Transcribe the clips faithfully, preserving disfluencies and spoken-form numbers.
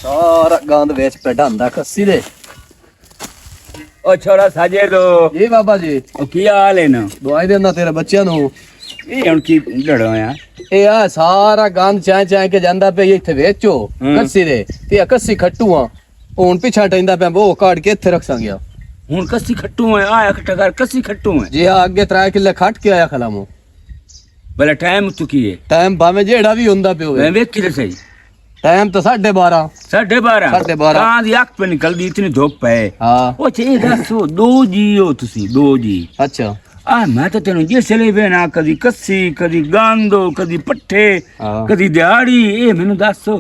سارا گند وچ پہ ڈھاندا کسی دے۔ او چھوڑا ساجے دو۔ جی بابا جی۔ او کی حال ہے نا؟ دعائیں دینا تیرے بچیاں نو۔ اے ہن کی لڑا ہویا؟ اے آ سارا گند چائے چائے کے جاندا پہ یہ اتھے ویچو۔ ہاں۔ کسی دے۔ تے کسی کھٹو ہاں۔ او ہن پیچھا ٹیندا پیا، او کاٹ کے اتھے رکھ سانگیا۔ ہن کسی کھٹو ہے، آ اک ٹکر کسی کھٹو ہے۔ جی ہاں، اگے ترائے کلے کھٹ کے آیا کھلامو۔ بھلا ٹائم تو کی ہے؟ ٹائم بھاویں جیڑا وی ہوندا پیو ہے۔ میں ویکھ کے تے صحیح۔ ٹائم تو ساڑھے بارہ۔ ساڑھے بارہ؟ ساڑھے بارہ۔ کاں دی اکھ پہ نکل دی، اتنی دھوپ پے۔ ہاں۔ او اچھا، اے دسو، دو جی ہو تسی، دو جی؟ اچھا۔ آ، میں تے تینوں جس لے وینا، کدی کسی، کدی گاندو، کدی پٹھے، ہاں۔ کدی دیہاڑی، اے مینوں دسو۔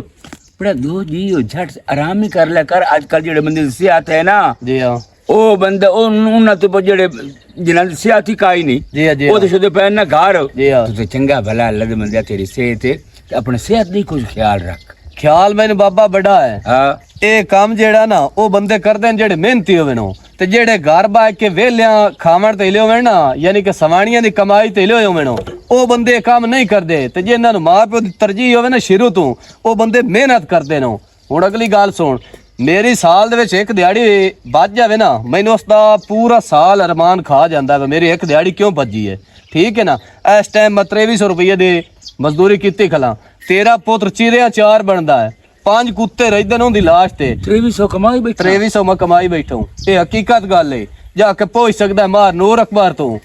بڑا دو جی ہو، جھٹ آرام ہی کر لیا کر۔ اج کل جڑے بندے دی صحت ہے نا، جی ہاں۔ او بندہ، او انہاں تو جڑے، جنہاں دی صحت ہی کائی نہیں، جی ہاں، جی او تے ہاں۔ شدے پے نہ گھر۔ جی ہاں۔ تو تے چنگا بھلا اللہ دے بندے تیری صحت ہے، تے اپنے صحت دی کچھ خیال رکھ۔ خیال مینوں بابا بڑا ہے۔ ہاں۔ اے کام جیڑا نا، او بندے کردے نے جیڑے محنتی ہووے نو۔ تے جیڑے گھر بہ کے ویلیاں کھاون تے ہلے ہووے نا، یعنی کہ سوانیاں دی کمائی تے ہلے ہوئے ہووے نو، او بندے اے کام نہیں کردے۔ تے جے انہاں نوں ماں پیو دی ترجیح ہووے نا شروع توں، او بندے محنت کردے نو۔ ہن اگلی گل سن، میری سال دے وچ ایک دیہاڑی بچ جاوے نا، مینوں اس دا پورا سال ارمان کھا جاندا ہے، میری ایک دیہاڑی کیوں بچی ہے؟ ٹھیک ہے نا؟ اس ٹائم میں تریوی سو روپیے دی مزدوری کیتی کھلا، تیرا پتر چیریاں چار بندا ہے، پانچ کتے رہدے نے اوندی لاش تے۔ تریوی سو کمائی بیٹھا؟ تریوی سو میں کمائی بیٹھا ہوں۔ اے حقیقت گل ہے۔ جا کے پہنچ سکدا ہے مار نور اکبر تو۔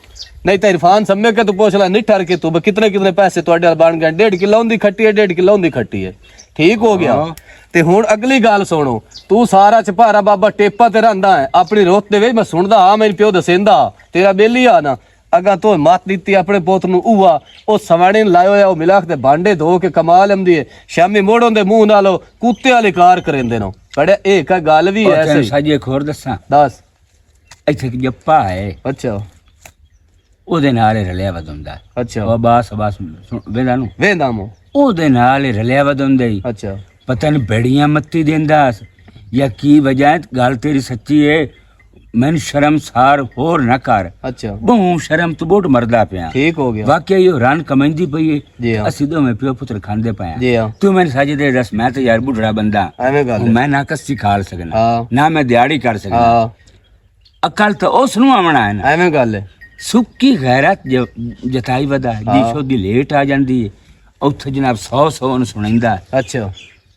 نہیں تے عرفان سمے کے تو پوچھ لے، نہیں ٹھر کے تو، بھئی کتنے کتنے پیسے تہاڈے نال بن گئے؟ ڈیڑھ کلو اوندی کھٹی ہے، ڈیڑھ کلو اوندی کھٹی ہے۔ ٹھیک ہو گیا؟ ہاں۔ تے ہن اگلی گل سنو، تو سارا چپارا بابا ٹیپا تے رہندا ہے، اپنی روت دے وچ میں سندا ہاں، میرے پیو دسیندا، تیرا بیلی آ نا، اگاں تو مت دتی اپنے پوت نو اوہ، او سوانے نوں لائے ہویا، او ملاخ دے بانڈے دھو کے کمال امدی ہے۔ شامی موڑوں دے منہ نال او کتے والی کار کریندے نو۔ بڑے اے کا گل وی او ہے تینوں صحیح۔ ساجے ایک ہور دساں۔ دس۔ ایتھے ایک جپا ہے۔ اچھا۔ او دے نال ہی رلیا ودوندا ہے۔ اچھا۔ او عباس، عباس سن، ویندا نو؟ ویندا مو۔ او دے نال ہی رلیا ودوندا ہی۔ اچھا۔ پتہ نہیں بڑیاں متی دیندا اس یا کی وجہ ہے، گل تیری سچی ہے۔ مینوں شرم سار ہور نہ کر۔ اچھا۔ بہوں شرم تو بہت مردا پیا۔ ٹھیک ہو گیا۔ واقعی او رن کمائندی پئی ہے۔ جی ہاں۔ اسی دوویں پیو پتر کھاندے پئے ہاں۔ جی ہاں۔ تو مینوں ساجے دے دس، میں تے یار بڈھڑا بندہ۔ ایویں گل ہے۔ میں نہ کسی کھال سکنا، ہاں۔ نہ میں دیہاڑی کر سکنا۔ ہاں۔ عقل تے اس نوں آونا ہے نا۔ ایویں گل ہے۔ سکی غیرت ج-، جتائی ودا، ہاں۔ جی شو دی لیٹ آ جاندی ہے۔ اوتھے جناب سو سو انہوں سنائندا ہے۔ اچھا۔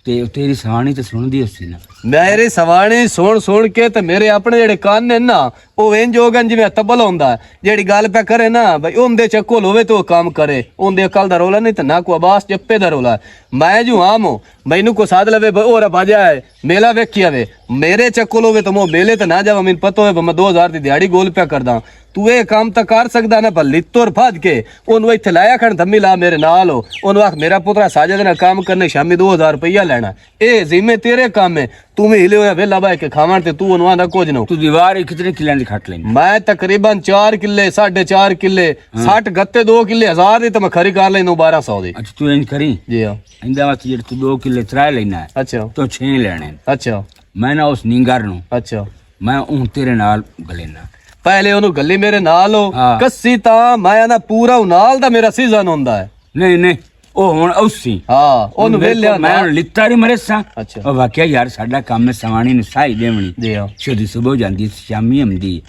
تے او تیری سوانی تے سن دی اسی نا۔ میری سوانی سن سن کے تے میرے اپنے جڑے کان نے نا، او انج ہو گئے جویں تبل ہوندا ہے۔ جڑی گل پہ کرے نا، بھئی اون دے چکول ہوے تے او کام کرے۔ اون دے عقل دا رولا نہیں تے نہ کو عباس جپے دا رولا ہے۔ میں جو عام ہوں، مینوں کو ساتھ لوے، بھئی او ربا جا ہے، میلہ ویکھی آوے۔ میرے چکول ہوے تے مو میلے تے نہ جاواں، مینوں پتہ ہوے، بھئی میں دو ہزار دی دیہاڑی گول پیا کردا۔ تو اے کام تاں کر سکدا نا، پر لتور پھج کے اونوں ایتھے لایا کھڑ، دھمی لا میرے نال ہو۔ اونوں آکھ، میرا پترا ساجد نال کام کرنے، شامی دو ہزار روپیہ لینا۔ اے ذمے تیرے کام ہے، تو میں ہلے ہویا ویلا بہ کے کھاون تے تو اونوں آندا کچھ نہ۔ تو دیوار ہی کتنے کلے دی کھٹ لیں؟ میں تقریباً چار کلے، ساڑھے چار کلے، ہاں۔ سٹ گتے دو کلے ہزار دی تے میں کھری کر لیں بارہ سو دی۔ اچھا، تو انج کری؟ جی ہاں۔ ایندا واسطے جڑے تو دو کلے ترائے لینا ہے، اچھا۔ تو چھ لینے۔ اچھا۔ میں نہ اس نینگر نوں، اچھا۔ میں اون تیرے نال گلینا۔ پہلے اونوں گلی میرے نال ہو، ہاں۔ کسی تاں میں نہ پورا نال دا میرا سیزن ہوندا ہے۔ نہیں، نہیں، او ہن اوسی۔ ہاں، اونوں ویلیا میں نا۔ ہن لتا نہیں مرے ساں۔ اچھا۔ او واقعہ یار، ساڈا کم ہے سوانی نوں ساہی دیونی۔ جی ہاں۔ شدی صبح جاندی، شامی آمدی۔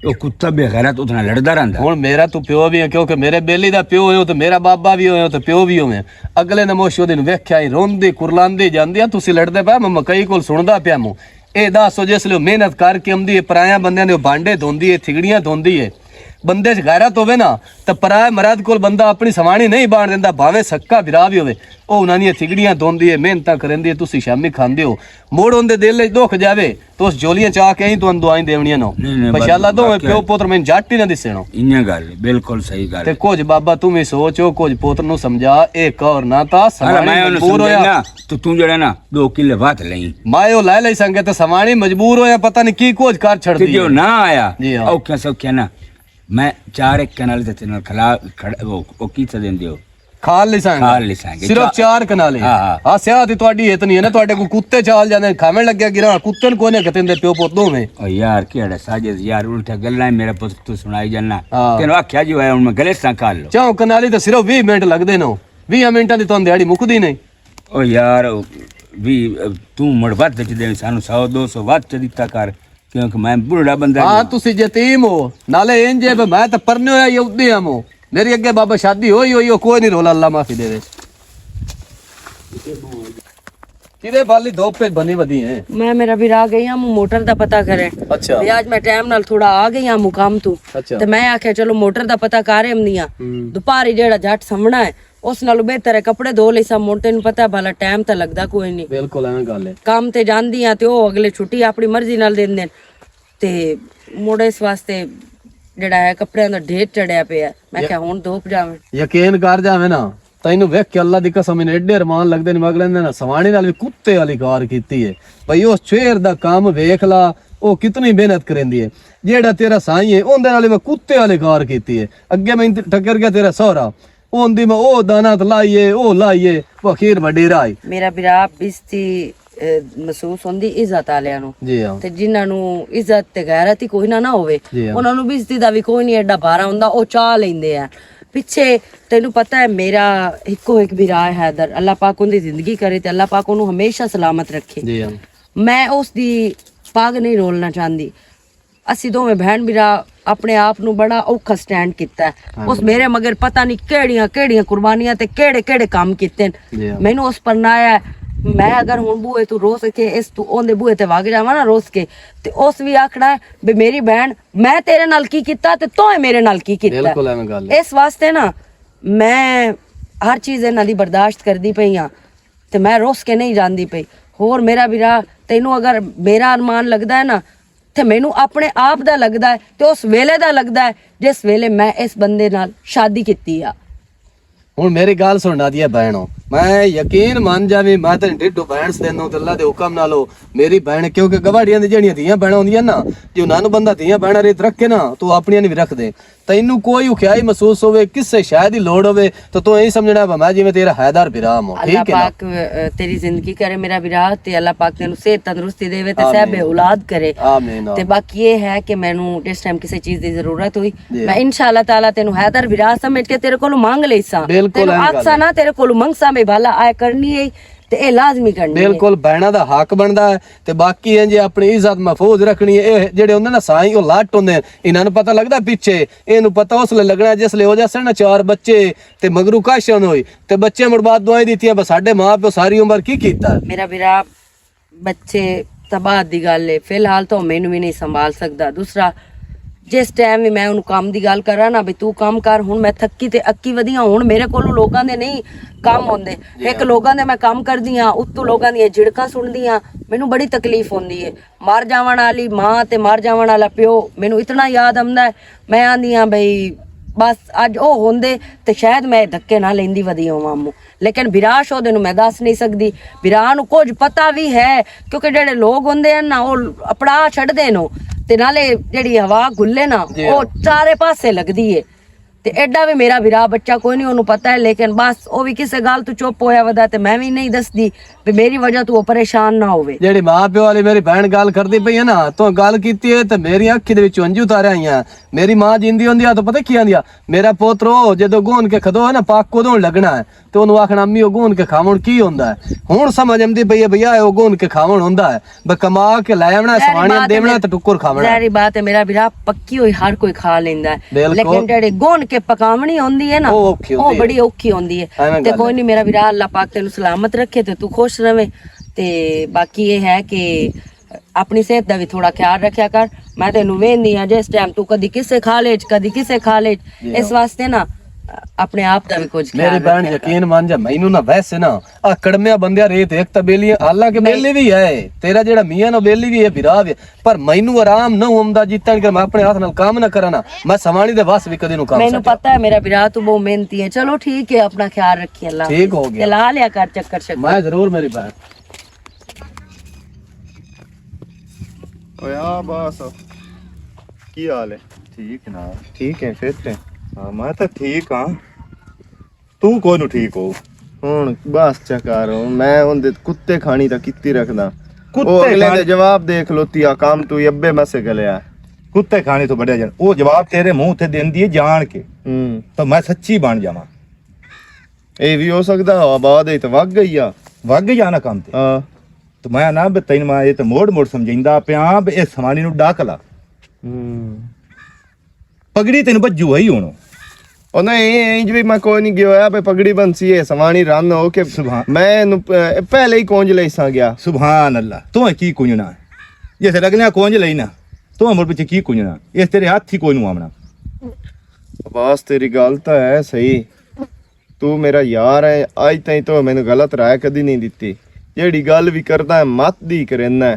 او کتا بے غیرت اتنا لڑدا رہندا۔ ہن میرا تو پیو بھی ہے، کیونکہ میرے بیلی دا پیو ہوئے تو میرا بابا بھی ہوئے تو پیو بھی ہوئے۔ اگلے نے موشو دن ویکھیا ہی روندی کرلاندی جاندی ہے، تسی لڑدے پے، میں مکئی کول سندا پیا موں۔ اے دس سو جس لے محنت کر کے آمدی ہے، پرایاں بندیاں دے بانڈے دھوندی ہے، تھگڑیاں دھوندی ہے۔ بندے چ غیرت ہووے نا، تے پرائے مرد کول بندہ اپنی سوانی نہیں بان دیندا، بھاویں سکا بھرا بھی ہووے۔ او انہاں دیاں تھگڑیاں دھوندی ہے، محنتاں کریندی ہے، تسی شامی کھاندے ہو۔ مڑ اوندے دل وچ دکھ جاوے، تے اس جھولیاں چا کے ہی تانوں دعائیں دیونیاں نو۔ نہیں، نہیں، ماشاءاللہ، بس دوویں واقعی۔ پیو پتر میں جٹ ہی نہ دسنو۔ انہاں گل، بالکل صحیح گل۔ تے کچھ بابا توں وی سوچ، او کچھ پتر نوں سمجھا، اے کور نہ تا ہاں، سوانی میں انہوں مجبور ہویا۔ سمجھانا، تو توں جڑا نا، دو کلے وات لئی۔ مائے او لے لئی سنگے تے سوانی مجبور ہویا، پتہ نہیں کی کچھ کر چھڑ تے دی جو ہے۔ نہ آیا، جی ہاں۔ اوکھے سوکھے نا، میں چار ایک کنال تے تینوں کھلا، کھڑ-، او، او کی سدین دیو؟ کھال لسانگے۔ کھال لسانگے۔ صرف چا-، چار کنالے۔ ہاں، ہاں۔ ہاں، سیاہ تے تہاڈی اتنی ہے نا، تہاڈے کو کتے چال جاندے، کھاویں لگیا گراں، کتے نوں کوئی نہ کتن دے پیو پوت دوویں۔ او یار، کیڑا ساجد یار، الٹا گلاں میرا پتر تو سنائی جانا۔ ہاں۔ تینوں آکھیا جو ہے، ہن میں گلے ساں کھال لو۔ چاہو کنالی تے صرف ویہہ منٹ لگدے نو۔ ویہہ منٹاں دی تہاڈی دیہاڑی مکدی نہیں۔ او یار، بھی توں مڑ ود چ دے، سانو سو دو سو ود چ دتا کر، کیونکہ میں بڑھڑا بندہ ہاں۔ تسی یتیم ہو، نالے انج ہے، میں تے پرنے ہویا یہ ادے ہم ہو۔ میری اگے بابا شادی ہوئی ہوئی ہو، کوئی نہیں رولا، اللہ معافی دے دے۔ کدے بالی دو پہ بنی ودی ہیں۔ میں میرا بھی راہ گئی ہاں، موٹر دا پتہ کریں۔ اچھا۔ تے آج میں ٹائم نال تھوڑا آ گئی ہاں مقام تو۔ اچھا۔ تے میں آکھیا چلو موٹر دا پتہ کر ہم نہیں ہاں۔ ہوں۔ دوپہر ہی جیڑا جٹ سامنا ہے، اس نالوں بہتر ہے کپڑے دھو لے سا، مون تینوں پتہ ہے بھلا ٹائم تے لگدا کوئی نہیں۔ بالکل ایویں گل ہے۔ کام تے جاندی ہاں تے او اگلے چھٹی اپنی مرضی نال دیندے نے۔ تے مڑ اس واسطے جڑا ہے کپڑیاں دا ڈھیر چڑھیا پیا ہے۔ میں یا- کہیا ہن دھوپ جاویں۔ یقین کر جاویں نا، تینوں ویکھ کے اللہ دی قسم، انہیں ایڈے ارمان لگدے نے، میں اگلے دن سوانی نال وی کتے والی کار کیتی ہے۔ بھئی، اس شیر دا کام ویکھ لا، او کتنی محنت کریندی ہے۔ جیڑا تیرا سائیں ہے، اوندے نال میں کتے والی کار کیتی ہے۔ اگے میں انت-، ٹکر گیا تیرا سہرا، اوندی میں او دانا تے لائیے، او لائیے، وہ اخیر وڈیرا آئی۔ میرا برا بستی، اے، محسوس ہوندی عزت آلیاں نوں۔ جی ہاں۔ تے جنہاں نوں عزت تے غیرت ہی کوئی نہ، نہ ہووے، جی ہاں۔ انہاں نوں بستی دا وی کوئی نہیں ایڈا بارا ہوندا، او چاہ لیندے ہیں۔ پچھے تینوں پتہ ہے، میرا ہکو ہک بھرا ہے حیدر، اللہ پاک اون دی زندگی کرے تے اللہ پاک اونوں ہمیشہ سلامت رکھے۔ جی ہاں۔ میں اس دی پاگ نہیں رولنا چاہندی۔ اسی دوویں بہن بھرا اپنے آپ نوں بڑا اوکھا سٹینڈ کیتا ہے۔ ہاں اس جی۔ میرے مگر پتہ نہیں کیڑیاں کیڑیاں قربانیاں تے کیڑے کیڑے کام کیتے نے۔ جی ہاں۔ مینوں اس پر نہ آیا ہے۔ میں اگر ہن بوئے تو روس کے اس تو اوندے بوئے تے وگ جاواں نا روس کے، تے اس وی آکھنا ہے، بے میری بہن، میں تیرے نال کی کیتا تے تو میرے نال کی کیتا؟ بالکل ایویں گل ہے۔ اس واسطے نا میں ہر چیز انہاں دی برداشت کردی پئی ہاں تے میں روس کے نہیں جاندی پئی۔ ہور میرا بھرا، تینوں اگر میرا ارمان لگدا ہے نا، تے مینوں اپنے آپ دا لگدا ہے تے اس ویلے دا لگدا ہے جس ویلے میں اس بندے نال شادی کیتی آ۔ ہن میری گل سننا دی ہے بہنو، میں یقین من جاویں، میں تینوں ڈیڈو بہن سدینوں تے اللہ دے حکم نال ہو میری بہن، کیونکہ گواڑیاں دی جڑیاں دھیاں بہناں ہوندیاں نا، جو انہاں نوں بندہ دھیاں بہناں ریت رکھے نا، تو اپنیاں نوں وی رکھ دے۔ تینوں کوئی اوکھیائی محسوس ہوے، کسے شے دی لوڑ ہوے، تو تو ایہی سمجھنا بھا میں جویں تیرا حیدر بھرا ہاں، ٹھیک ہے نا؟ اللہ پاک، اے، تیری زندگی کرے میرا بھرا، تے اللہ پاک تینوں صحت تندرستی دے وے تے آمین۔ صاحب اولاد کرے۔ آمین، تے آمین۔ باقی یہ ہے کہ مینوں جس ٹائم کسے چیز دی ضرورت ہوئی، جی میں ہاں۔ انشاءاللہ تعالیٰ تینوں حیدر بھرا سمجھ کے تیرے کولوں مانگ لئی ساں۔ بالکل تینوں ایویں آکھ گل ساں ہے۔ نہ تیرے کولوں منگ ساں، بھائی بھالا آئے کرنی ہے، تے اے لازمی کرنی ہے۔ بالکل، بہناں دا حق بندا ہے۔ تے باقی ہے جی اپنی عزت محفوظ رکھنی ہے۔ اے جڑے ہوندے نا سائیں، او لٹ ہوندے، انہاں نوں پتہ لگدا پیچھے، اینوں پتہ اس لے لگنا جس لے ہو جاسن نا چار بچے تے مگرو کاشن ہوئی تے بچے مڑ بعد دعائیں دتیاں، بس ساڈے ماں پیو ساری عمر کی کیتا؟ میرا بھرا، بچے تباہ دی گل ہے، فی الحال تو مینوں بھی نہیں سنبھال سکدا۔ دوسرا، جس ٹائم بھی میں انہوں کام دی گل کراں نا، بھی تو کام کر، ہن میں تھکی تے اکی ودی ہاں، ہن میرے کولوں لوکاں دے نہیں کام ہوندے۔ جی ایک ہاں۔ لوکاں دے میں کام کردی ہاں، اتوں لوکاں دیاں جھڑکاں سنڑدی ہاں، مینوں بڑی تکلیف ہوندی ہے۔ مر جاون والی ماں تے مر جاون والا پیو مینوں اتنا یاد آندا ہے، میں آندی ہاں بھئی بس اج او ہوندے تے شاید میں دھکے نہ لیندی ودی ہوواں امو۔ لیکن بھرا شودے نوں میں دس نہیں سکدی، بھرا نوں کچھ پتہ وی ہے، کیونکہ جڑے لوگ ہوندے ہن نا، او اپڑا چھڈدے نوں، تے نالے جڑی ہوا گھلے نا، جی او ہاں۔ چارے پاسے لگدی ہے۔ تے ایڈا وی میرا بھرا بچہ کوئی نہیں، اونوں پتہ ہے، لیکن بس او وی کسے گل تو چپ ہویا ودا تے میں وی نہیں دسدی، بھی میری وجہ تو او پریشان نہ ہووے۔ جڑی ماں پیو والی میری بہن گل کردی پئی ہے نا، تو گل کیتی ہے تے میری اکھی دے وچ انجو تارے آئیاں۔ میری ماں جیندی ہوندی آ تو پتہ کی آندی آ؟ میرا پوترو جدوں گون کے کھدو ہے نا، پاک کدوں لگنا ہے۔ تے اونوں آکھنا، "امی، او گون کے کھاون کی ہوندا ہے؟" ہن سمجھ آندی پئی ہے، بھیا، او گون کے کھاون ہوندا ہے۔ بے کما کے لے آونا، ظاہری سوانیاں بات ہے دیونا میرا، تے ٹکر کھاونا۔ ظاہری بات ہے، میرا بھرا پکی ہوئی ہر کوئی کھا لیندا ہے۔ بالکل۔ لیکن جڑے گون کے پکاونی ہوندی ہے نا، او اوکھی او ہوندی ہے۔ بڑی اوکھی ہوندی ہے۔ ایویں تے گل کوئی ہے۔ نہیں، میرا بھرا، اللہ پاک تینوں سلامت رکھے تے تو خوش رہے۔ تے باقی یہ ہے کہ اپنی صحت دا وی تھوڑا خیال رکھیا کر۔ میں تینوں ویندی ہاں، جس ٹائم تو کدی کسے کھا لے، کدی کسے کھا لے، جی اس ہاں۔ واسطے نا اپنے آپ دا وی کچھ خیال میری بہن رکھیا کر۔ یقین مان جا، مینوں نہ ویسے نا، آ کڑمیا بندیا ریت ایک تاں بیلی ہے، حالانکہ نہیں۔ بیلی وی ہے، تیرا جڑا میاں نا بیلی وی ہے، بھرا وی ہے، پر مینوں آرام نہ ہوندا جتن کہ میں اپنے ہاتھ نال کام نہ کراں نا، میں سوانی دے وس وی کدی نوں کام مینوں سٹیا۔ پتہ ہے میرا بھرا تو بہت محنتی ہے۔ چلو ٹھیک ہے، اپنا خیال رکھی، اللہ ٹھیک حافظ۔ ہو گیا۔ تے لا لیا کر چکر شکر۔ میں ضرور میری بہن۔ اوئے آ باس، کی حال ہے؟ ٹھیک نا؟ ٹھیک ہے، فٹ ہے۔ ہاں، میں تاں ٹھیک ہاں۔ تو کوئی نو ٹھیک ہو؟ ہن بس چکر ہو، میں اون دے کتے کھانی تاں کیتی رکھدا۔ کتے او اگلے کھانی؟ دے جواب دیکھ لوتی آ، کام تو ابے مسے گلیا۔ کتے کھانی تو بڑے جان۔ او جواب تیرے منہ تے دیندی ہے جان کے۔ ہوں۔ تو میں سچی بن جاواں۔ اے وی ہو سکدا، ہوا بعد اچ تے وگ گئی آ۔ وگ جانا کام تے۔ ہاں۔ تو میں نہ بتائیں، میں یہ تو موڑ موڑ سمجھیندا پیاں بھی اس سمانی نو ڈاک لا۔ ہوں۔ پگڑی تینوں بجو ہی ہونو۔ او نہیں، انج بھی میں کوئی نہیں گیا ہویا، بے پگڑی بنسی ہے، سوانی رن ہو کے سبحان۔ میں نو، اے، پہلے ہی کونج لے ساں گیا۔ سبحان اللہ، تو ہے کی کنجنا ہے؟ جیسے لگنے کونج لئی نا، تو ہے مر پچھے کی کنجنا؟ اس تیرے ہاتھ ہی کوئی نو آمنا۔ عباس، تیری گل تو ہے صحیح، تو میرا یار ہے، آج تائیں تو میں غلط رائے کدی نہیں دیتی۔ جیڑی گل بھی کردا ہے، مت دی کرنا ہے۔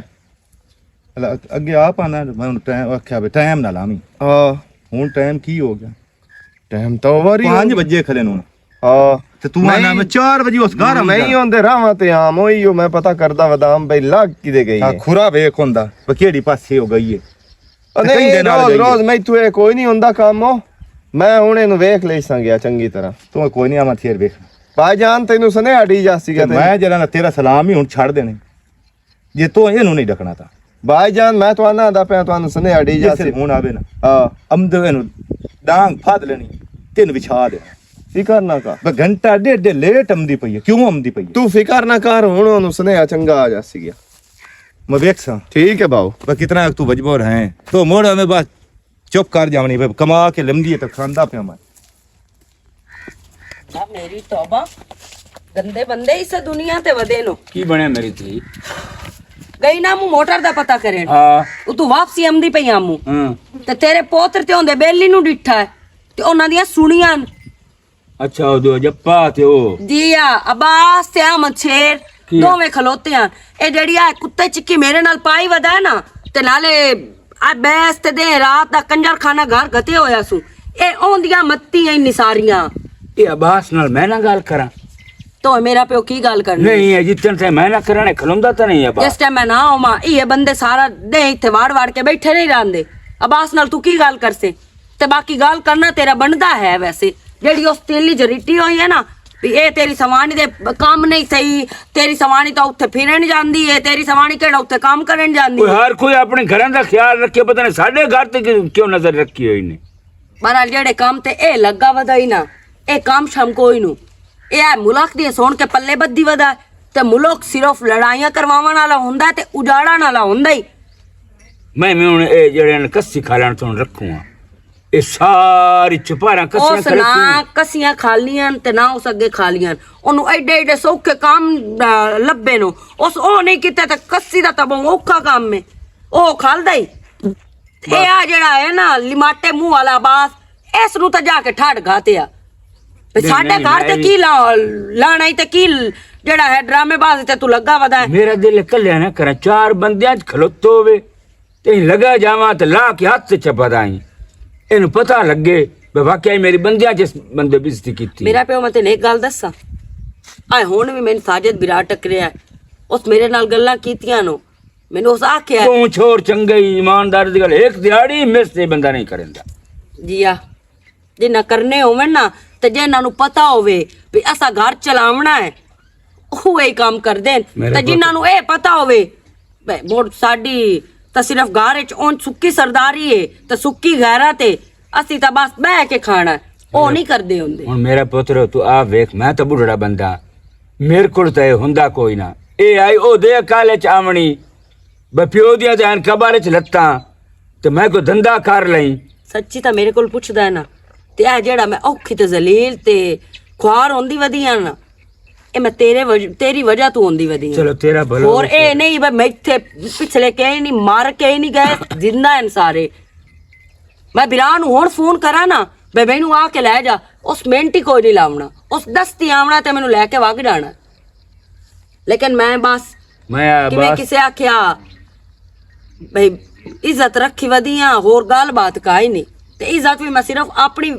اللہ، اگے آپ آنا، میں ہن ٹائم آکھیا وے، ٹائم نہ لاویں۔ ہاں۔ ہن ٹائم کی ہو گیا؟ ٹائم تو اوور ہی ہو پانچ گیا۔ بجے کھلے نوں۔ ہاں۔ تے تو آنا، میں میں چار بجے اس گھر آواں نہیں جا۔ ہوندے راواں تے عام ہوئی ہو، میں پتہ کردا ودام بھائی لگ کدے گئی ہاں، ہے۔ کھرا ویکھ ہوندا، وہ کیڑی پاسے ہو گئی ہے۔ او تے کہیں نہیں، دے نال روز، گئی ہے۔ روز میں اتھوں اے کوئی نہیں ہوندا کام او۔ میں ہن اینوں ویکھ لئی ساں گیا چنگی طرح۔ تو کوئی نہیں، آواں تھیر ویکھ۔ بھائی جان، تینوں سنیہا ڈی جاسی تے گیا تینوں۔ میں جڑا نا تیرا سلام ہی ہن چھڑ دینے۔ جے تو اینوں نہیں ڈکنا تاں۔ بھائی جان، میں تانوں آندا پیا، تانوں سنیہا ڈی جے جاسی۔ صرف ہن آوے نا۔ ہاں۔ امدو اینوں ڈانگ پھاد لینی، تینوں وچھا دے۔ فکر نہ کر۔ بس گھنٹہ ڈیڑھ دے لیٹ امدی پئی ہے۔ کیوں امدی پئی ہے؟ تو فکر نہ کر، ہن اونوں سنیہا چنگا آ جاسی گیا۔ میں ویکھ ساں۔ ٹھیک ہے باؤ۔ بس کتنا تو مجبور ہیں۔ تو موڑ ہمیں بس چپ کر جاونی، پھر کما کے لمدی ہے تو کھاندا پیا میں۔ آ میری توبہ، گندے بندے اس دنیا تے ودے نو۔ کی بنیا میری تھی؟ گئی نا مو موٹر دا پتہ کرن۔ ہاں۔ او تو واپسی آمدی پئی آمو۔ ہاں۔ تے تیرے پوتر تے ہوندے بیلی نو ڈٹھا ہے۔ تے انہاں دیاں سنیاں۔ اچھا، او دو جپا تے او۔ جی آ، عباس تے احمد شیر کی؟ دوویں کھلوتے ہیں۔ اے جڑی آ کتے چکی میرے نال پائی ودا ہے نا، تے نالے آ بیس تے دے رات دا کنجر خانہ گھر گتے ہویا سو۔ اے اوندیاں متی ہیں نساریاں۔ اے عباس نال میں نہ گل کراں؟ تو میرا پیو کی گل کرنی؟ نہیں، اے جتن تے میں نہ کرانے کھلوندا تے نہیں عباس۔ جس ٹائم میں نہ ہوواں، اے بندے سارا دے ایتھے واڑ واڑ کے بیٹھے نہیں رہندے۔ عباس نال تو کی گل کرسے؟ تے باقی گل کرنا تیرا بندا ہے ویسے، جیڑی اس تیلی جریٹی ہوئی ہے نا، بھی اے تیری سوانی دے کم نہیں صحیح، تیری سوانی تو اتھے پھرن جاندی ہے، تیری سوانی کیڑا اتھے کم کرن جاندی کوئی ہے۔ ہر کوئی اپنے گھراں دا خیال رکھے، پتہ نہیں ساڈے گھر تے کیوں، کیوں نظر رکھی ہوئی نے۔ بہرحال جیڑے کم تے اے لگا ودا ہی نا، اے کم شم کوئی نو۔ اے اے ملک دی سن کے پلے بدھی ودا ہے، تے ملک صرف لڑائیاں کرواون والا ہوندا ہے تے اجاڑن والا ہوندا ہی۔ میں، میں ہن اے جڑے نے کسی کھالن تو رکھوں ہاں۔ اے ساری چپاراں کسیاں اس کھلے نہ کیوں؟ کسیاں کھالیاں تے نہ اس اگے کھالیاں۔ اونوں ایڈے ایڈے سوکھے کام، آ، لبے نو۔ اس او نہیں کیتے تے کسی دا تاں بہوں اوکھا کام ہے۔ او کھالدا ہی۔ اے آ جڑا ہے نا لماٹے منہ والا عباس، اس نو تے جا کے ٹھڈ گھاتے آ۔ تے نہیں، ساڈے نہیں، گھر تے میں کی لا-، لانا ہی تے کی ل-، جڑا ہے ڈرامے باز تے تو لگا ودا ہے۔ میرا دل کلیا نہ کرا، چار بندیاں چ کھلوتو ہوے۔ تے لگا جاواں تے لا کے ہاتھ تے چپا دائیں۔ اینوں پتہ لگے، بے واقعی میری بندیاں جس بندے بے عزتی کیتی۔ میرا پیو، میں تینوں ایک گل دساں۔ آئے ہن وی مینوں ساجد برا ٹکریا ہے۔ اس میرے نال گلاں کیتیاں نو۔ مینوں اس آکھیا ہے۔ توں چھوڑ چنگے ایماندار دی گل، ایک دیہاڑی مس تے بندہ نہیں کریندا۔ جی آ۔ جنہاں کرنے ہوون نا، تے جنہاں نوں پتہ ہووے بھی اساں گھر چلاونا ہے، اوہی کم کردے ہن۔ تے جنہاں نوں اے پتہ ہووے، بے، مڑ ساڈی تاں صرف گھر اچ اون سکی سرداری ہے، تے سکی غیرت ہے، اسی تاں بس بہہ کے کھانا ہے، او نہیں کردے ہوندے۔ ہن میرا پتر، تو آپ ویکھ، میں تاں بڈھڑا بندہ، میرے کول تاں اے ہوندا کوئی نہ۔ اے آئی او دے کالے چ آونی، بے پیو دیاں تے ہن قبر اچ لتاں۔ تے میں کوئی دھندا کر لئی۔ سچی تاں میرے کول پچھدا ہے نا، تے اے جیڑا میں اوکھی تے ذلیل تے خوار ہوندی ودی ہاں نا، اے میں تیرے وج-، تیری وجہ تو ہوندی ودی ہاں۔ چلو، تیرا بھلا اور ہووے اے سارے۔ نہیں بے میں اتھے پچھلے کہیں نہیں مر کے ہی نہیں گئے، زندہ ہیں سارے۔ میں بھرا نوں ہن فون کراں نا، بے مینوں آ کے لے جا، اس منٹ ہی کوئی نہیں لاونا، اس دستی آونا تے مینوں لے کے وگ جانا۔ لیکن میں بس میں کہ میں بس کسے آکھیا بھئی عزت رکھی ودی ہاں، ہور گل بات کائی نہیں۔ تے عزت بھی میں صرف اپنی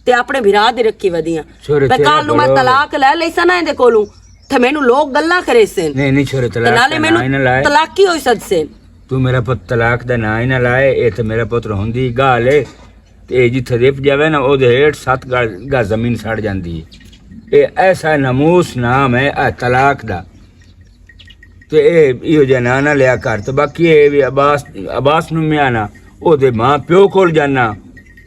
تے اپنے بھرا دی رکھی ودی ہاں۔ چھوڑے تے تیرا کل نوں میں بھلا ہووے۔ طلاق لے لئی سا نا ایندے کولوں، تے مینوں لوگ گلاں کرے سن۔ نہیں، نہیں، چھوڑے تے طلاق نالے دا مینوں نام ہی نہ لائے۔ طلاقی ہوئی سد سن۔ تو میرا پت طلاق دا نام ہی نہ لائے، اے تے میرا پتر ہوندی گل ہے۔ تے اے جتھے رپ جاوے نا، او دے ہیٹھ ست گز، گز زمین سڑ جاندی ہے۔ اے ایسا ناموس نام ہے، اے طلاق دا۔ تے اے ایہو جہا ناں نہ لیا کر۔ تے باقی اے وی عباس، عباس نوں میں آنا، او دے ماں پیو کول جانا،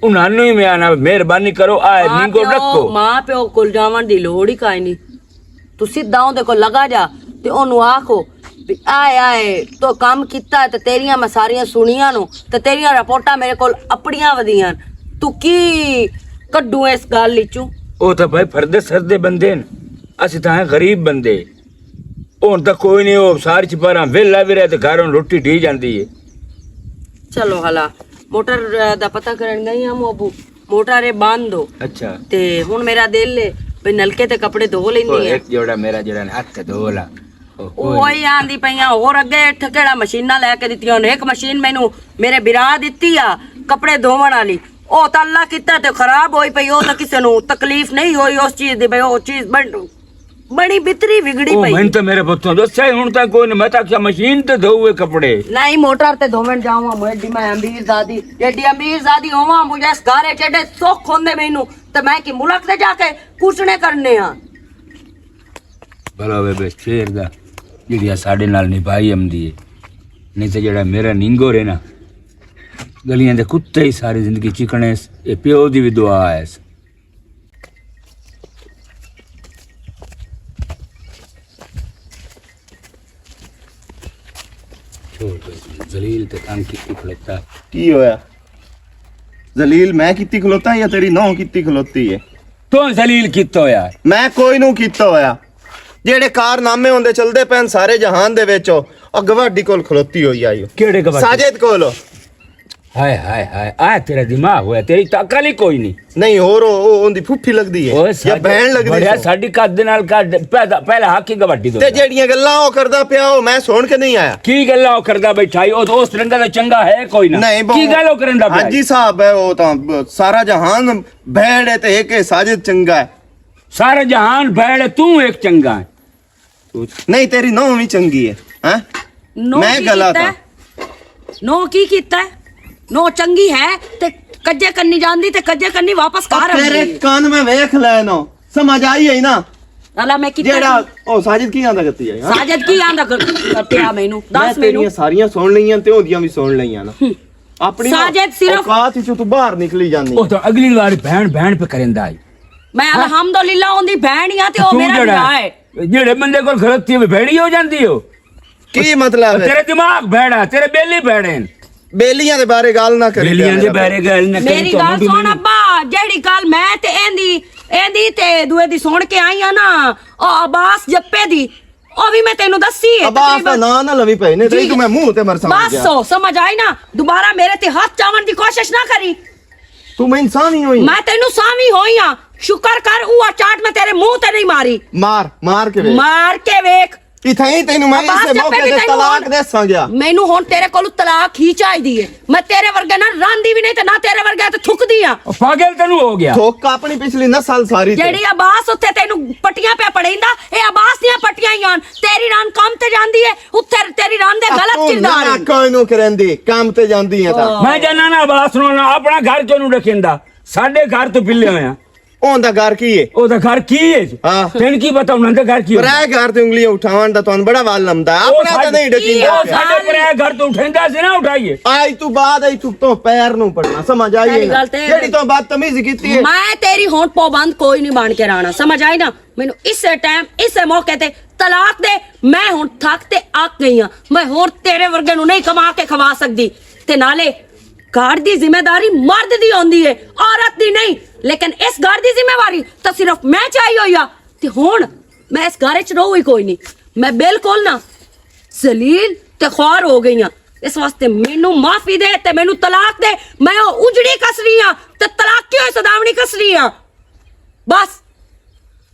انہاں نوں ہی میں آنا، مہربانی کرو، آ ماں نینگو پیو، ڈکو۔ ماں پیو کول جاون دی لوڑ ہی کائنی۔ تو سیدھا اوندے کول لگا جا تے اونوں آکھو بھی آئے آئے، تو کم کیتا تے تیریاں میں ساریاں سنیاں نو، تے تیریاں رپورٹاں میرے کول اپڑیاں ودیاں۔ تو کی کڈوں اس گل وچوں؟ او تاں بھائی، فردے سردے بندے نے، اسی تاں ہیں غریب بندے۔ ہن تاں کوئی نہیں، او ساری چپاراں ویلا وی رہے تے گھر ہن روٹی ڈھی جاندی ہے۔ چلو ہلا، موٹر، آ، دا پتہ کرن گئی ہم ابو، موٹر اے بند ہو۔ اچھا۔ تے ہن میرا دل ہے بھئی نلکے تے کپڑے دھو لیندی ہے۔ ایک جوڑا میرا جوڑا ہتھ تے دھو لا۔ او، او کوئی وہی آندی پئی آ، اور اگے اتھے کیڑا مشیناں لے کے دتیاں ہن؟ ایک مشین مینوں میرے بھرا دتی آ، کپڑے دھوون والی۔ او تاں اللہ کیتا تے خراب ہوئی پئی، او تاں کسے نوں تکلیف نہیں ہوئی اس چیز دی، بھئی او چیز بن-، بڑی بتری وگڑی او پئی۔ میں تے میرے پتوں دسیا ہی ہن تاں کوئی نہیں، میں تاں آکھیا مشین تے دھوئے کپڑے۔ نہیں، موٹر تے دھوون جاواں، میں ایڈی میں امیر زادی، ایڈی امیر زادی ہوواں، مجھے اس گھر وچ ایڈے سکھ ہوندے مینوں، تے میں کی ملک تے جا کے کچنے کرنے ہاں۔ بھلا ہوئے بے شیر دا، جیڑی آ ساڈے نال نبھائی امدی ہے۔ نہیں تے جیڑا میرا نینگو رہے نا، گلیاں دے کتے ہی ساری زندگی چکنے س-، اے پیو دی وی دعا ہے س-۔ چھوڑ دے، ذلیل تے تنگ کیتی کھلوتا۔ کی ہویا؟ ذلیل میں کیتی کھلوتا یا تیری نوح کیتی کھلوتی ہے؟ تو ذلیل کیتا ہویا۔ میں کوئی نو کیتا ہویا۔ جیڑے کارنامے ہوندے چلدے پین سارے جہان دے وچ، او گواڈی کول کھلوتی ہوئی آئی ہو۔ کیڑے گواڈی؟ ساجد کول۔ ہائے، ہائے، ہائے، آ تیرا دماغ ہویا، تیری تو عقل ہی کوئی نہیں۔ نہیں، ہور او، او، اوندی پھوپھی لگدی ہے اوئے یا ساڈی، بہن لگدی بڑیا ہے؟ ساڈی قد دے نال کر، پہلا، پہلا حق ہی گواڈی دو تے دا۔ جیڑیاں گلاں او کردا پیا، او میں سن کے نہیں آیا۔ کی گلاں او کردا بیٹھا ای؟ او دوست رنگا دا چنگا ہے کوئی نہ۔ نہیں، بہت کی گل او کرندا پیا؟ حاجی صاحب ہے، او تاں سارا جہان بھیڑ ہے تے ایک ہے ساجد چنگا ہے۔ سارا جہان بھیڑ ہے، توں ایک چنگا ہے۔ نہیں، تیری نوح وی چنگی ہے، ہاں؟ نو میں کی غلط کیتا ہاں۔ ہے؟ نو کی کیتا ہے؟ نو چنگی ہے تے کجے کنی جاندی تے کجے کنی واپس او گھر تیرے آندی ہے۔ کان میں ویکھ لے نو، سمجھ آئی ہے نا؟ الا میں کیتا جیڑا نہیں۔ او ساجد کی آندا کرتی ہے، ہاں؟ ساجد کی آندا کر-، کرتے آ مینوں؟ میں دس مینوں۔ تیریاں ساریاں سن لئیاں تے اوندیاں وی سن لئیاں نا۔ ہم۔ اپنی ساجد صرف اوقات وچوں تو باہر نکلی جاندی او ہے۔ تو اگلی واری بہن بہن پہ کریندا ہے۔ میں ہاں؟ الحمدللہ اوندی بہن ہی ہاں تے او تو میرا جڑا بھرا ہے۔ ہے، جڑے بندے کول غلطی ہوے، بھیڑی ہو جاندی ہو۔ کی مطلب ہے؟ تیرے دماغ بھیڑا، تیرے بیلی بھیڑے ہیں۔ بیلیاں دے بارے گل نہ کرے بیلیاں دے بارے گل نہ کرے، میری گل سن ابا، جیڑی گل میں تے ایندی، ایندی تے دوئے دی سن کے آئی ہاں نا، او عباس جپے دی، او وی میں تینوں دسی ہے عباس دا تقریباً۔ ناں نہ لوی پئے نے، جی۔ تینوں میں منہ تے مرساں بس۔ سو، سمجھ آئی نا، دوبارہ میرے تے ہاتھ چاون دی کوشش نہ کری۔ تو میں انسان ہی ہوئی۔ میں تینوں سامی ہوئی ہاں، شکر کر اوہ چاٹ میں تیرے منہ تے نہیں ماری۔ مار، مار کے ویکھ۔ مار کے ویکھ۔ اتھائی تینوں میں عباس اس موقع تے طلاق دے ساں گیا۔ مینوں ہن تیرے کولوں طلاق ہی چاہیدی ہے۔ میں تیرے ورگے نال راندی وی نہیں تے نہ تیرے ورگے تے تھکدی ہاں۔ او پاگل تینوں ہو گیا۔ تھک اپنی پچھلی نسل ساری تے۔ جیڑی عباس اتھے تینوں پٹیاں پہ پڑھیندا، اے عباس دیاں پٹیاں ہی آن۔ تیری ران کم تے جاندی ہے، اتھے تیری ران دے غلط کردار ہے۔ کوئی نو کرندی، کم تے جاندی ہے تاں۔ میں جانا نا عباس نو، نہ اپنا گھر کیوں نو رکھیندا؟ ساڈے گھر تو پلے ہویا۔ اون دا گھر کی ہے؟ او دا گھر کی ہے؟ ہاں۔ تین کی پتا انہاں دا گھر کی ہے؟ پرائے گھر تے انگلیاں اٹھاون دا تانوں بڑا وال لمدا ہے۔ او اپنا تے ساڈے، نہیں ڈکیندا او پیا۔ ساڈے پرائے گھر تو اٹھیندا سی نا اٹھائیے۔ آج تو بعد آئی تو، تو پیر نو پڑنا، سمجھ آئی ہے نا؟ گل تے جیڑی تو بدتمیزی کیتی ہے۔ میں تیری ہون پابند کوئی نہیں بن کے رہنا، سمجھ آئی نا؟ مینوں اسے ٹائم، اسے موقع تے طلاق دے۔ میں ہن تھک تے اک گئی ہاں۔ میں ہور تیرے ورگے نوں نہیں کما کے کھوا سکدی۔ تے نالے گھر دی ذمہ داری مرد دی ہوندی ہے، عورت دی نہیں۔ لیکن اس گھر دی ذمہ واری تاں صرف میں چاہی ہوئی آ۔ تے ہن میں اس گھر وچ رہوں ہی کوئی نہیں۔ میں بالکل نہ ذلیل تے خوار ہو گئی ہاں۔ اس واسطے مینوں معافی دے تے مینوں طلاق دے۔ میں او اجڑی کس رہی ہاں تے طلاق کیوں اس داوݨی کس رہی ہاں؟ بس،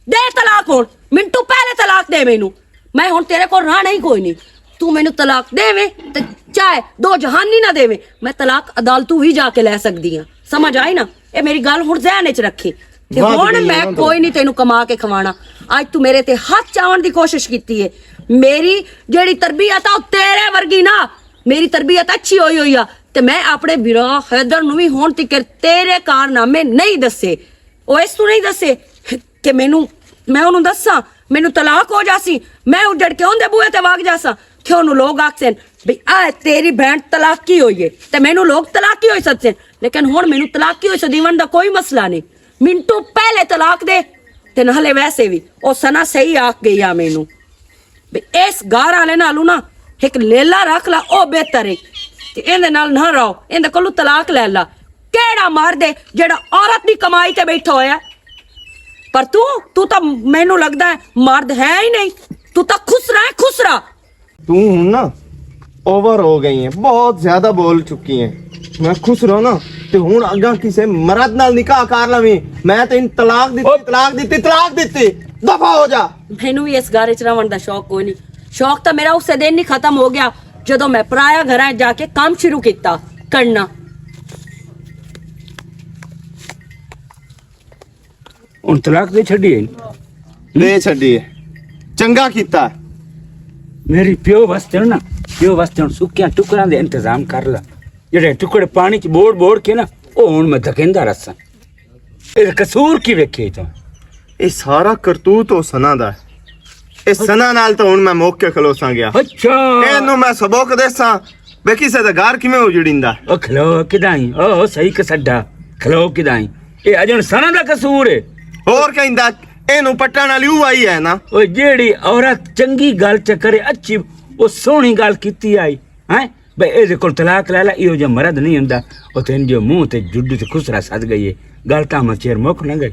دے طلاق ہن، منٹو پہلے طلاق دے مینوں۔ میں ہن تیرے کول رہنا ہی کوئی نہیں۔ تو مینوں طلاق دے وے تے چاہے دو جہانی نہ دے وے، میں طلاق عدالتوں بھی جا کے لے سکدی ہاں۔ سمجھ آئی نا؟ اے میری گل ہن ذہن وچ رکھی۔ تے ہن میں کوئی نہیں تینوں کما کے کھوانا۔ اج تو میرے تے ہاتھ چاون دی کوشش کیتی ہے۔ میری جیڑی تربیت آ، او تیرے ورگی نہ، میری تربیت اچھی ہوئی ہوئی آ۔ تے میں اپنے برا حیدر نوں وی ہن تکر تیرے کارنامے نہیں دسے۔ او اس تو نہیں دسے کہ مینوں، میں انہوں دساں، مینوں طلاق ہو جاسی، میں اجڑ کے اوندے بوئے تے وگ جاساں، تے انہوں لوگ آکھسن بھی آ تیری بہن طلاقی ہوئی ہے، تے مینوں لوگ طلاقی ہوئی سدسن۔ لیکن ہن مینوں طلاقی ہوئی سدیون دا کوئی مسئلہ نہیں۔ منٹو پہلے طلاق دے، تے نالے ویسے وی او سنا صحیح آکھ گئی آ مینوں۔ بھی اس گھر والے نالوں نا ایک لیلا رکھ لا، او بہتر ہے۔ تے ایندے نال نہ رہو، ایندے کولوں طلاق لے لا۔ کیڑا مرد ہے جڑا عورت دی کمائی تے بیٹھا ہویا ہے؟ پر تو تو تا مینوں لگدا ہے مرد ہے ہی نہیں۔ تو تا خسرا ہے، خسرا۔ تو ہن نا اوور ہو گئی ہیں، بہت زیادہ بول چکی ہیں۔ میں خوش رہو نا، تے ہن اگاں کسے مرد نال نکاح کر لویں۔ میں تے ان طلاق دتی، طلاق دتی، طلاق دتی۔ دفع ہو جا۔ مینوں وی اس گھر وچ رہن دا شوق کوئی نہیں۔ شوق تاں میرا اسے دن ہی ختم ہو گیا، جدوں میں پرایا گھراں جا کے کم شروع کیتا کرنا۔ ہن طلاق دے چھڈی ہے؟ دے چھڈی ہے۔ چنگا کیتا۔ میری پیو واسطے نا، پیو واسطے ہن سکیاں ٹکڑاں دے انتظام کر لا۔ جڑے ٹکڑے پانی چ بوڑ بوڑ کے نا، او ہن میں دھکیندا رساں۔ اے قصور کی ویکھے تو؟ اے سارا کرتوت او سنا دا ہے۔ اے سنا نال تو ہن میں موقع کھلوساں گیا۔ اچھا۔ اینوں میں سبق دیساں، ویکھی سے تے گھر کیویں اجڑیندا۔ او کھلو کدائیں، او صحیح کسڈا، کھلو کدائیں۔ اے اجن سنا دا قصور ہے۔ اور کہندا، اینوں پٹن والی او آئی ہے نا۔ او جیڑی عورت چنگی گل چ کرے، اچھی، او سوہنی گل کیتی آئی، ہیں؟ بھئی، اے دے کول طلاق لے لا، ایہو جا مرد نہیں ہوندا۔ او تین جو منہ تے جڈو تے خسرا سد گئی ہے۔ گل تاں میں چیر مک نہ گئی۔